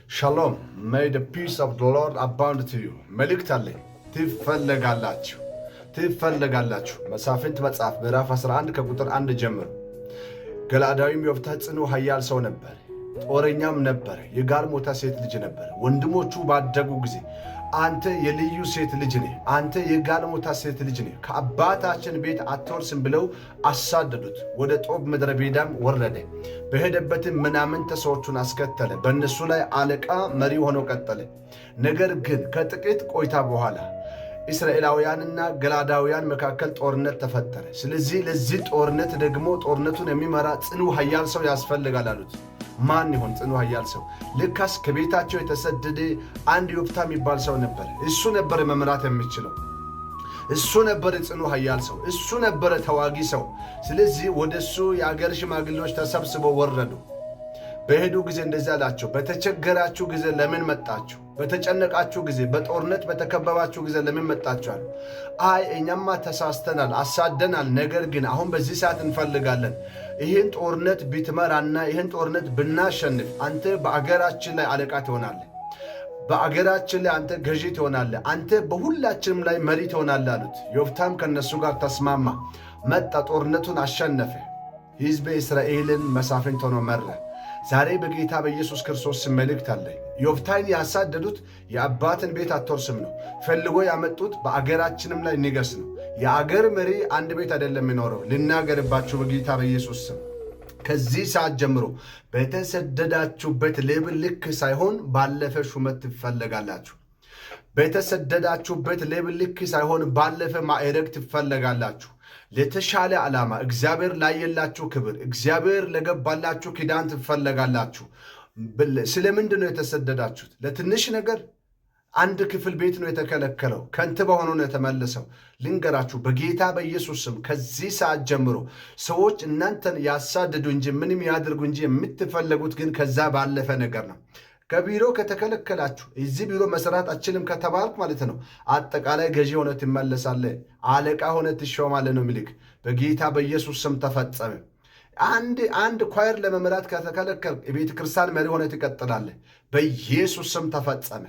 ሻሎም, may the peace of the Lord abound to you። መልእክት አለኝ። ትፈለጋላችሁ፣ ትፈለጋላችሁ። መሳፍንት መጽሐፍ ምዕራፍ 11 ከቁጥር 1 ጀምሮ። ገለዓዳዊም ዮፍታሔ ጽኑ ኃያል ሰው ነበር፣ ጦረኛም ነበር። የጋለሞታ ሴት ልጅ ነበር። ወንድሞቹ ባደጉ ጊዜ አንተ የልዩ ሴት ልጅ ነህ፣ አንተ የጋለሞታ ሴት ልጅ ነህ፣ ከአባታችን ቤት አትወርስም ብለው አሳደዱት። ወደ ጦብ ምድረ በዳም ወረደ። በሄደበትም ምናምንቴ ሰዎቹን አስከተለ። በእነሱ ላይ አለቃ መሪ ሆኖ ቀጠለ። ነገር ግን ከጥቂት ቆይታ በኋላ እስራኤላውያንና ገላዳውያን መካከል ጦርነት ተፈጠረ። ስለዚህ ለዚህ ጦርነት ደግሞ ጦርነቱን የሚመራ ጽኑ ኃያል ሰው ያስፈልጋል አሉት። ማን ይሆን ጽኑ ኃያል ሰው? ልካስ ከቤታቸው የተሰደደ አንድ ዮፍታ የሚባል ሰው ነበር። እሱ ነበር መምራት የሚችለው። እሱ ነበር ጽኑ ኃያል ሰው። እሱ ነበረ ተዋጊ ሰው። ስለዚህ ወደ እሱ የአገር ሽማግሌዎች ተሰብስበው ወረዱ። በሄዱ ጊዜ እንደዚህ አላቸው፣ በተቸገራችሁ ጊዜ ለምን መጣችሁ? በተጨነቃችሁ ጊዜ፣ በጦርነት በተከበባችሁ ጊዜ ለምን መጣችሁ? አሉ። አይ እኛማ ተሳስተናል፣ አሳደናል። ነገር ግን አሁን በዚህ ሰዓት እንፈልጋለን ይህን ጦርነት ብትመራና ይህን ጦርነት ብናሸንፍ አንተ በአገራችን ላይ አለቃ ትሆናለህ፣ በአገራችን ላይ አንተ ገዢ ትሆናለህ፣ አንተ በሁላችንም ላይ መሪ ትሆናለህ አሉት። ዮፍታሔም ከነሱ ጋር ተስማማ፣ መጣ፣ ጦርነቱን አሸነፈ። ሕዝበ እስራኤልን መሳፍንት ሆኖ መራ። ዛሬ በጌታ በኢየሱስ ክርስቶስ ስም መልእክት አለኝ። ዮፍታሔን ያሳደዱት የአባትን ቤት አትወርስም ነው። ፈልጎ ያመጡት በአገራችንም ላይ ንገስ ነው። የአገር መሪ አንድ ቤት አይደለም የሚኖረው። ልናገርባችሁ በጌታ በኢየሱስ ስም፣ ከዚህ ሰዓት ጀምሮ በተሰደዳችሁበት level ልክ ሳይሆን ባለፈ ሹመት ትፈለጋላችሁ። በተሰደዳችሁበት level ልክ ሳይሆን ባለፈ ማዕረግ ትፈለጋላችሁ። ለተሻለ ዓላማ፣ እግዚአብሔር ላየላችሁ ክብር፣ እግዚአብሔር ለገባላችሁ ኪዳን ትፈለጋላችሁ። ስለምንድን ነው የተሰደዳችሁት? ለትንሽ ነገር? አንድ ክፍል ቤት ነው የተከለከለው። ከንቲባ ሆኖ ነው የተመለሰው። ልንገራችሁ በጌታ በኢየሱስ ስም፣ ከዚህ ሰዓት ጀምሮ ሰዎች እናንተን ያሳድዱ እንጂ ምንም ያድርጉ እንጂ የምትፈለጉት ግን ከዛ ባለፈ ነገር ነው። ከቢሮ ከተከለከላችሁ፣ እዚህ ቢሮ መስራት አትችልም ከተባልክ ማለት ነው፣ አጠቃላይ ገዢ ሆነህ ትመለሳለህ። አለቃ ሆነህ ትሾማለህ ነው ምልህ። በጌታ በኢየሱስ ስም ተፈጸመ። አንድ አንድ choir ለመምራት ከተከለከልክ የቤተ ክርስቲያን መሪ ሆነህ ትቀጥላለህ። በኢየሱስ ስም ተፈጸመ።